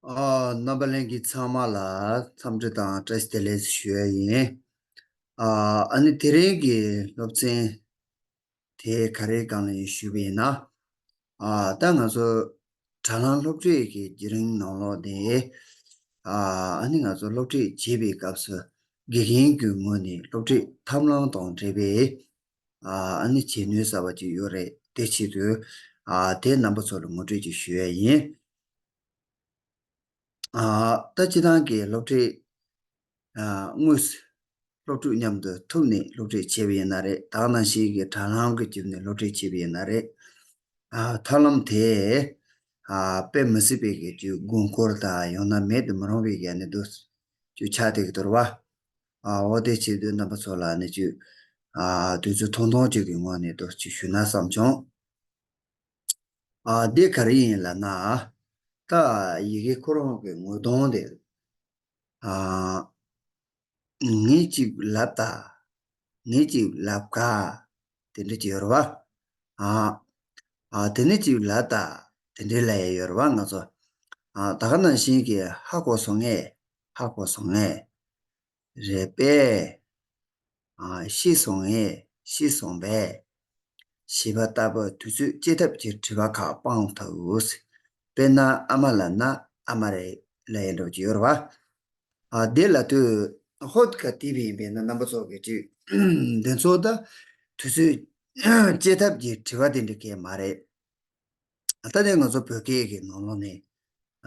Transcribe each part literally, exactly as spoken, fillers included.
ཨ། རྣམ་པ་ལྷན་རྒྱས་ཚང་མ་ལ་འཚམས་འདྲི་དང་བཀྲ་ཤིས་བདེ་ལེགས་ཞུ་ཡ་ཡིན། ཨ། ཨ་ནི་དེ་རིང་གི་སློབ་ཚན་དེ་ག་རེའི་སྒང་ལ་ཡིན་ཞུས་པ་ཡིན་ན། ཨ། ད་ང་ཚོ་དྲ་ལམ་སློབ་ཁྲིད་ཀྱི་བརྒྱུད་རིམ་ནང་ལོགས་དེ། ཨ། ཨ་ནི་ང་ཚོ་སློབ་ཁྲིད་བྱེད་པའི་སྐབས་སུ་དགེ་རྒན་གྱི་ངོས་ནས་སློབ་ཁྲིད་ཐབས་ལམ་དང་འབྲེལ་བའི། ཨ། ཨ་ནི་བྱེད་ནུས་གསར་པ་ཅིག་ཡོད་རེད། དེ་ཆེད་དུ། ཨ། དེ་རྣམ་པ་ཚོ་ལ་ངོ་སྤྲོད་ཅིག་ཞུ་ཡ་ཡིན། ཨ། ད་སྤྱིར་བཏང་གི་སློབ་ཁྲིད། ཨ། དངོས་སུ་སློབ་ཕྲུག་མཉམ་དུ་ཐུག་ནས་སློབ་ཁྲིད་བྱས་པ་ཡིན་ན་རེད། ད་ག་ནང་བཞིན་གྱི་དྲ་ལམ་གྱི་བརྒྱུད་ནས་སློབ་ཁྲིད་བྱས་པ་ཡིན་ན་རེད། ཨ། ཐབས་ལམ་དེ། ཨ། དཔེ་མི་སྲིད་པའི་གི་ཅིག་དགོས་མཁོ་དང་ཡང་ན་མེད་དུ་མི་རུང་བའི་གི་ཨ་ནི་འདུག་ཅིག་ཆགས་བསྡད་ཀྱི་འདུག་རེད་པ། ཨ། འོ་དེ་བྱེད་དུས་རྣམ་པ་ཚོ་ལ་ཨ་ནི་ཅིག་ཨ། དུས་ཚོད་ཐུང་ཐུང་ཅིག་གི་ངོས་ནས་འདུག་ཅིག་ཞུས་ན་བསམ་བྱུང་། ཨ། འདི་ག་རེ་ཡིན་ལབ་ན། ད་ཡི་གེ་ཁོ་རང་གི་ངོ་གདོང་དེ། ཨ། ངས་ཅིག་ལབ་ད། ངས་ཅིག་ལབ་ག་དེ་འདྲ་ཅིག་ཡོད་རེད་པ། ཨ། ཨ། དེ་ནས་ཅིག་ལབ་ད། དེ་འདྲའི་ལབ་ཡ་ཡོད་རེད་པ་ང་ཚོ། ཨ། ད་ག་ནང་བཞིན་གྱི་ཧ་གོ་སོང་ངས། ཧ་གོ་སོང་ངས། རེད་པས། ཨ། ཤེས་སོང་ངས། ཤེས་སོང་པས། ཞེས་པ་ལྟ་བུ་དུས་ཚོད་སྐྱེལ་ཐབས་ཀྱི་དྲི་བ་ཁག་སྤང་ཐུབ། དཔེར་ན་ཨ་མ་ལབ་ན་ཨ་མ་རེད་ལབ་ཡ་འདྲ་བོ་ཅིག་ཡོད་རེད་པ། ཨ། དེ་ལབ་དུས་ཧོད་ག་དེ་བས་ཡིན་པས་ན་རྣམ་པ་ཚོ་གི་ཅིག་འདི་ཚོ་ད་དུས་ཚོད་སྐྱེལ་ཐབས་ཀྱི་དྲི་བ་དེ་འདྲ་གས་མ་རེད། ད་ནི་ང་ཚོ་བོད་སྐད་ཀྱི་ནང་ལོགས་ནས།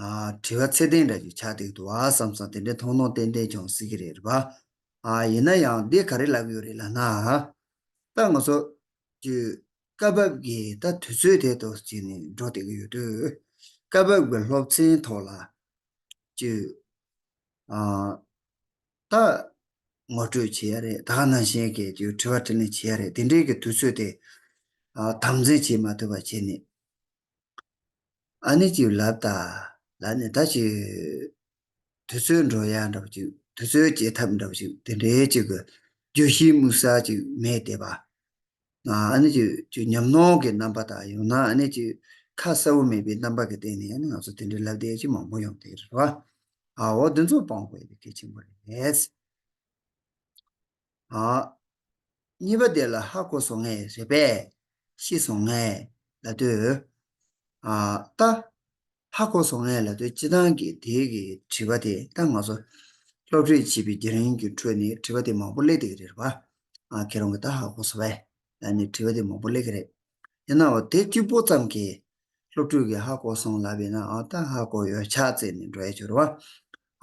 ཨ། དྲི་བ་ཚད་ལྡན་འདྲ་ཅིག་ཆགས་བསྡད་འདུག་ཨ་བསམ་སོང་། དེ་འདྲའི་མཐོང་སྣང་ཏན་ཏན་བྱུང་སྲིད་ཀྱི་རེད་པ། ཨ། ཡིན་ན་ཡང་འདི་ག་རེ་ལབ་ཀྱི་ཡོད་རེད་ལབ་ན། ད་ང་ཚོ་ཀྱི་སྐབས་བབ་ཀྱི་ད་དུས་ཚོད་དེ་ཏོག་ཙམ་ནས་འགྲོ་བསྡད་ཀྱི་ཡོད་དུས། སྐབས་བབ་ཀྱི་སློབ་ཚན་ཐོག་ལ་ཀྱི། ཨ། ད་ངོ་སྤྲོད་བྱེད་ཡ་རེད། ད་ག་ནང་བཞིན་གྱི་ཀྱི་དྲི་བ་དྲིས་ལན་བྱེད་ཡ་རེད། དེ་འདྲའི་གི་དུས་ཚོད་དེ། ཨ། དམ་འཛིན་བྱེད་མ་ཐུབ་པ་བྱས་ནས། ཨ་ནི་ཅིག་ལབ་ད་ལབ་ནས་ད་ཅིག་དུས་ཚོད་འགྲོ་ཡ་འདྲ་བོ་ཅིག་དུས་ཚོད་སྐྱེལ་ཐབས་འདྲ་བོ་ཅིག་དེ་འདྲའི་ཅིག་གི་བརྗོད་གཞི་དམིགས་བསལ་ཅིག་མེད་བསྡད་པ། ཨ་ནི་ཅིག་ཅིག་ཉམས་མྱོང་གི་རྣམ་པ་དང་ཡང་ན་ཨ་ནི་ཅིག་ཁ་གསལ་པོ་མེད་པའི་རྣམ་པ་གི་སྟེང་ནས་ཨ་ནི་ང་ཚོ་དེ་འདྲའི་ལབ་བསྡད་ཅིག་མང་པོ་ཡོང་བསྡད་རེད་པ། ཨ། འོ་འདི་ཚོ་སྤང་དགོས་ཡ་དེ་གལ་ཆེན་པོ་རེད། ཨ། གཉིས་པ་དེ་ལ་ཧ་གོ་སོང་ངས། རེད་པས། ཤེས་སོང་ངས་ལབ་དུས། ཨ། ད་ཧ་གོ་སོང་ངས་ལབ་དུས་སྤྱིར་བཏང་གི་དེའི་གི་དྲི་བ་དེ་ད་ང་ཚོ་སློབ་ཁྲིད་བྱེད་པའི་བརྒྱུད་རིམ་གྱི་ཁྲོད་ནས་དྲི་བ་དེ་མང་པོ་སླེབས་བསྡད་ཀྱི་རེད་པ། ཨ། ཁྱེད་རང་གིས་ད་ཧ་གོ་སོང་པས་ལབ་ནས་དྲི་བ་དེ་མང་པོ་སླེབས་ཀྱི་རེད། ཡིན་ནའང་དེ་གཅིག་པོ་ཙམ་གྱིས་སློབ་ཕྲུག་གིས་ཧ་གོ་སོང་ལབ་པས་ན། ཨ། ད་ཧ་གོ་ཡོད་ཆགས་བརྩད་ནས་འགྲོ་ཡ་ཅིག་རེད་པ།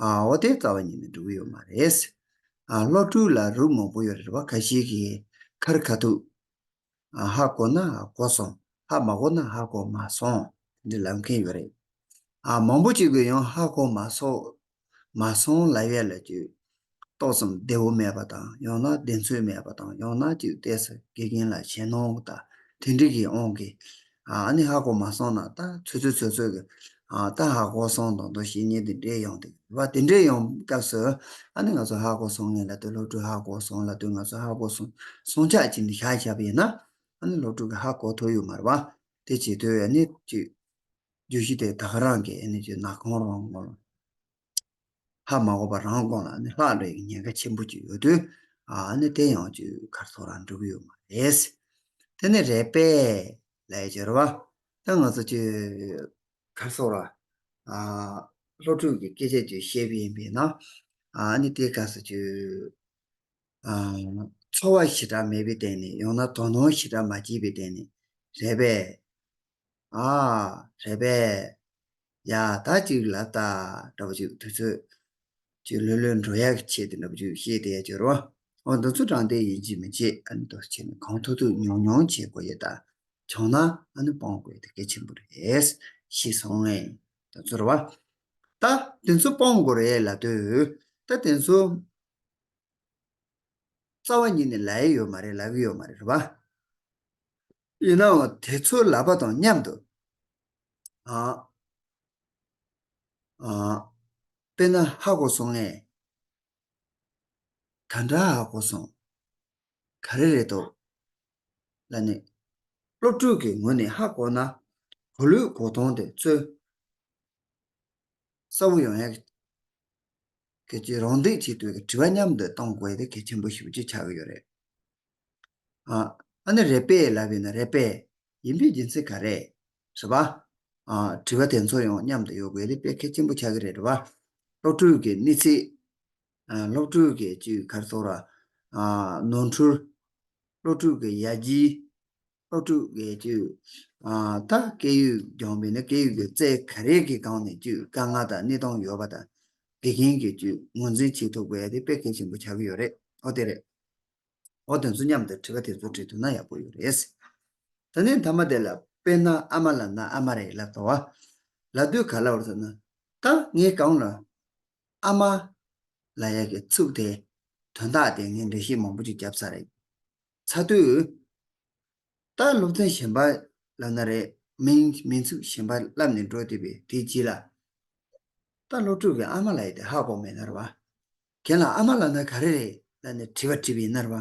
ཨ། འོ་དེ་རྩ་བ་ཉིད་ནས་འགྲིག་གི་ཡོད་མ་རེད། ཨ། སློབ་ཕྲུག་ལ་རིགས་མང་པོ་ཡོད་རེད་པ། ཁ་ཤས་ཀྱིས་ཁ་རི་ཁ་ཐུག་ཨ། ཧ་གོ་ན་ཧ་གོ་སོང་། ཧ་མ་གོ་ན་ཧ་གོ་མ་སོང་། དེ་འདྲ་ལབ་མཁན་ཡོད་རེད། ཨ། མང་པོ་ཅིག་གིས་ཡང་ཧ་གོ་མ་སོང་། མ་སོང་ལབ་ཡ་ལ་ཅིག་ཏོག་ཙམ་བདེ་པོ་མེད་པ་དང་། ཡང་ན་གདེང་ཚོད་མེད་པ་དང་། ཡང་ན་ཅིག་ཏོག་ཙམ་དགེ་རྒན་ལ་ཞེད་སྣང་དང་དེ་འདྲ་གི་དབང་གིས། ཨ། ཨ་ནི་ཧ་གོ་མ་སོང་ན་ད་ཚོད་ཚོད་ཚོད་ཚོད་ཀྱི། ཨ། ད་ཧ་གོ་སོང་མདོག་མདོག་བཤད་མཁན་དེ་འདྲས་ཡོང་དུས་བ། དེ་འདྲས་ཡོང་སྐབས་སུ་ཨ་ནི་ང་ཚོ་ཧ་གོ་སོང་ངས་ལབ་དུས་སློབ་ཕྲུག་ཧ་གོ་སོང་ལབ་དུས་ང་ཚོ་ཧ་གོ་སོང་སོང་ཆ་ཅིག་འདི་བཞག་བཞག་པ་ཡིན་ན། ཨ་ནི་སློབ་ཕྲུག་གིས་ཧ་གོ་ཐུབ་ཡོད་མ་རེད་པ། དེ་བྱེད་དུས་ཨ་ནི་ཅིག་བརྗོད་གཞི་དེ་ད་ག་རང་གི་ཨ་ནི་ཅིག་ནག་ཁུང་རང་ངོ་ལ། ཧ་མ་གོ་བ་རང་དགོངས་ལ་ནི་ལྷག་འགྲོ་ཡི་ཉེན་ཁ་ཆེན་པོ་ཅིག་ཡོད་དུས། ཨ་ནི་དེ་ཡང་ཅིག་ག་རེ་ཟེར་ར་འགྲིག་གི་ཡོད་མ་རེད། དེ་ནི་རེད་པས་ལབ་ཡ་ཅིག་རེད་པ། ད་ང་ཚོ་ཅིག་ག་རེ་ཟེར་ར། ཨ། སློབ་ཕྲུག་གིས་སྐད་ཆ་ཅིག་བཤད་པ་ཡིན་པས་ན། ཨ་ནི་དེའི་སྐབས་སུ་ཅིག་ཨ། ཚོར་བ་ཞེ་དྲག་མེད་པའི་སྟེང་ནས། ཡང་ན་དོ་སྣང་ཞེ་དྲག་མ་བྱས་པའི་སྟེང་ནས། རེད་པས། ཨ། རེད་པས། ཡ། ད་ཅིག་ལབ་ད་འདྲ་པོ་ཅིག་དུས་ཚོད་ཅིག་ལྷོད་ལྷོད་འགྲོ་ཡག་གི་ཆེད་དུ་འདྲ་པོ་ཅིག་བཤད་བསྡད་ཡ་ཅིག་རེད་པ། འོ་འདི་ཚོ་དྲང་བདེན་ཡིན་གཅིག་མིན་གཅིག་ཨ་ནི་འདུག་སེ་བྱས་ནས་གང་ཐུབ་ཐུབ་ཉུང་ཉུང་བྱེད་དགོས་ཡ་ད་བྱུང་ན་ཨ་ནི་སྤང་དགོས་ཡ་དེ་གལ་ཆེན་པོ་རེད། ཤེས་སོང་ངས་ད་ཚོར་བ། ད་དེ་ཚོ་སྤང་དགོས་རེད་ལབ་དུས། ད་དེ་ཚོ་རྩ་བ་ཉིད་ནས་ལབ་ཡ་ཡོད་མ་རེད། ལབ་ཀྱི་ཡོད་མ་རེད། རེད་པ། ཡིན་ནའང་དེ་ཚོ་ལབ་པ་དང་མཉམ་དུ། ཨ། ཨ། དཔེར་ན་ཧ་གོ་སོང་ངས། ག་འདྲ་ཧ་གོ་སོང་། ག་རེ་རེད་འདུག་ལབ་ནས། སློབ་ཕྲུག་གི་ངོས་ནས་ཧ་གོ་ན། གོ་ལུགས་གོ་སྟངས་དེ་ཚོས། གསལ་པོ་ཡོང་ཡ་གི་ཅིག་རོགས་འདེགས་བྱེད་ཐུབ་ཀྱི་དྲི་བ་མཉམ་དུ་གཏོང་དགོས་དེ་གལ་ཆེན་པོ་ཞེ་པོ་ཅིག་ཆགས་ཀྱི་ཡོད་རེད། ཨ་ཨ་ནི་རེད་པས་ལབ་ཡིན་ན་རེད་པས། ཡིན་པའི་རྒྱུ་མཚན་ག་རེ་རེད་པ། ཨ་དྲི་བ་དེ་ཚོ་ཡང་མཉམ་དུ་ཡོད་དགོས་དེ་དཔེ་གལ་ཆེན་པོ་ཆགས་ཀྱི་རེད་རེད་པ། སློབ་ཕྲུག་གི་གནས་ཚད། ཨ་སློབ་ཕྲུག་གི་ཅིག་ག་རེ་ཟེར་ར། ཨ་ནོར་འཁྲུལ། སློབ་ཕྲུག་གི་ཡར་རྒྱས། སློབ་ཕྲུག་གི་ཅིག་ཨ་ད་སྐད་ཡིག་སྦྱོང་བའི་ནི་སྐད་ཡིག་གི་རྩལ་ག་རེ་གི་སྒང་ནས་ཅིག་དཀའ་ངལ་དང་གནས་སྟངས་ཡོད་པ་དང་། དགེ་རྒན་གྱིས་ཅིག་ངོས་འཛིན་བྱེད་ཐུབ་དགོས་ཡ་དེ་དཔེ་གལ་ཆེན་པོ་ཆགས་ཀྱི་ཡོད་རེད། ཨོ་དེ་རེད། ཨོ་དེ་ཚོ་མཉམ་དུ་དྲི་བ་དེ་ཚོ་དྲིས་ཐུབ་ན་ཡག་པོ་ཡོད་རེད། ད་ནི་མཐའ་མ་དེ་ལ་དཔེར་ན་ཨ་མ་ལབ་ན་ཨ་མ་རེད་ལབ་དོ་བ། ལབ་དུས་ག་ལབ་རེད་ཟེར་ན། ད་ངའི་སྒང་ལ་ཨ་མ་ལབ་ཡ་གི་ཚིག་དེ་དོན་དག་དེ་ངས་འགྲེལ་བཤད་མང་པོ་ཅིག་བརྒྱབ་ཚར་རེད། ཚར་དུས། ད་སློབ་ཚན་གཞན་པ་ལབ་ན་རེད། མིང་མིང་ཚིག་གཞན་པ་ལབ་ནས་འགྲོ་བསྡད་པའི་དེའི་རྗེས་ལ། ད་སློབ་ཕྲུག་གིས་ཨ་མ་ལབ་ཡ་དེ་ཧ་གོ་མེད་ན་རེད་བ། ཁྱེད་ལ་ཨ་མ་ལབ་ན་ག་རེ་རེད་ལབ་ནས་དྲི་བ་དྲིས་པ་ཡིན་ན་རེད་བ།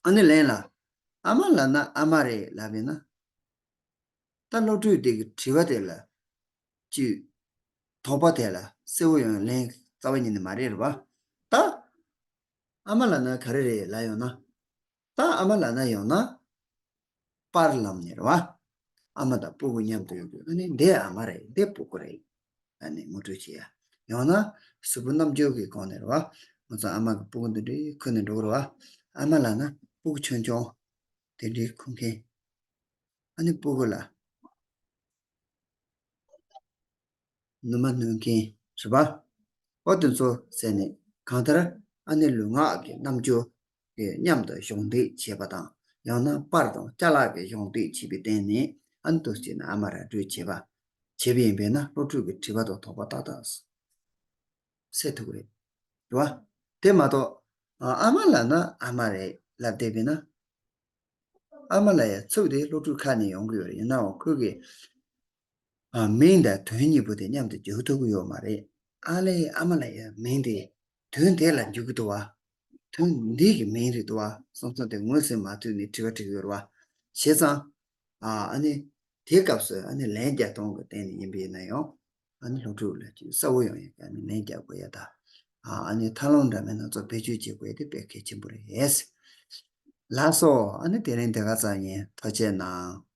ཨ་ནི་ལན་ལ། ཨ་མ་ལབ་ན་ཨ་མ་རེད་ལབ་པས་ན། ད་སློབ་ཕྲུག་དེ་གི་དྲི་བ་དེ་ལ། ཅིག་དོགས་པ་དེ་ལ་གསལ་པོ་ཡོང་ལན་རྩ་བ་ཉིད་ནས་མ་རེད་རེད་བ། ད། ཨ་མ་ལབ་ན་ག་རེ་རེད་ལབ་ཡོང་ན། ད་ཨ་མ་ལབ་ན་ཡོང་ན། པར་ལམ་ནས་རེད་བ། ཨ་མ་དང་སྤུ་གུ་མཉམ་དུ་ཡོང་དུས་ཨ་ནི་འདི་ཨ་མ་རེད་འདི་སྤུ་གུ་རེད། ཨ་ནི་ངོ་སྤྲོད་བྱེད་ཡ། ཡང་ན་གཟུགས་པོ་རྣམ་འགྱུར་གྱི་སྒང་ནས་རེད་བ། ང་ཚོ་ཨ་མ་གི་སྤུ་གུ་འདི་འདྲའི་ཁུར་ནས་འགྲོ་གི་རེད་བ། ཨ་མ་ལབ་ན་སྤུ་གུ་ཆུང་ཆུང་དེ་འདྲའི་ཁུར་མཁན། ཨ་ནི་སྤུ་གུ་ལ་ནུ་མ་སྣུན་མཁན་རེད་བ། ཨོ་དེ་ཚོ་ཟེར་ནས་གང་ལྟར་ཨ་ནི་ལུས་ངག་གི་རྣམ་འགྱུར་གྱི་མཉམ་དུ་གཞོགས་འདེགས་བྱེད་པ་དང་ཡང་ན་པར་དང་ཅ་ལག་གི་གཞོགས་འདེགས་བྱེད་པའི་སྟེང་ནས་ཨ་ནི་དུ་བྱས་ན་ཨ་མ་ར་སྤྲོད་བྱེད་པ། བྱེད་པ་ཡིན་པས་ན་སློབ་ཕྲུག་གི་དྲི་བ་དང་དོགས་པ་ཏག་ཏག་སེལ་ཐུབ་ཀྱི་རེད། རེད་བ། དེ་མ་གཏོགས་ཨ་མ་ལབ་ན་ཨ་མ་རེད་ལབ་བསྡད་པས་ན། ཨ་མ་ལབ་ཡ་ཚིག་དེ་སློབ་ཕྲུག་ཁ་ནས་ཡོང་གི་ཡོད་རེད། ཡིན་ནའང་ཁོས་གི་ཨ་མིང་དང་དོན་གཉིས་པོ་དེ་མཉམ་དུ་འཇོག་ཐུབ་ཀྱི་ཡོད་མ་རེད། ཨ་ལས་ཨ་མ་ལབ་ཡ་མིང་དེ་དོན་དེ་ལ་འཇུག་གི་འདུག་བ། དོན་འདི་གི་མིང་རེད་འདུག་བ་བསམ་བསམ་དེ་ངོས་ཟིན་མ་ཐུབ་ནས་དྲི་བ་དྲི་གི་ཡོད་རེད་བ། བྱས་ཙང་ཨ་ཨ་ནི་དེའི་སྐབས་སུ་ཨ་ནི་ལན་རྒྱག་སྟངས་ཀྱི་སྟེང་ནས་ཡིན་པ་ཡིན་ན་ཡང་། ཨ་ནི་སློབ་ཕྲུག་ལ་ཅིག་གསལ་པོ་ཡོང་ཡག་གི་ཨ་ནི་ལན་རྒྱག་དགོས་ཡ་ད། ཨ་ནི་ཐབས་ལམ་འདྲ་མིན་སྣ་ཚོགས་བེད་སྤྱོད་བྱེད་དགོས་ཡ་དེ་དཔེ་གལ་ཆེན་པོ་རེད། ལགས་སོ། ཨ་ནི་དེ་རིང་དེ་ག་ཙམ་ཡིན། ཐུགས་རྗེ་གནང་།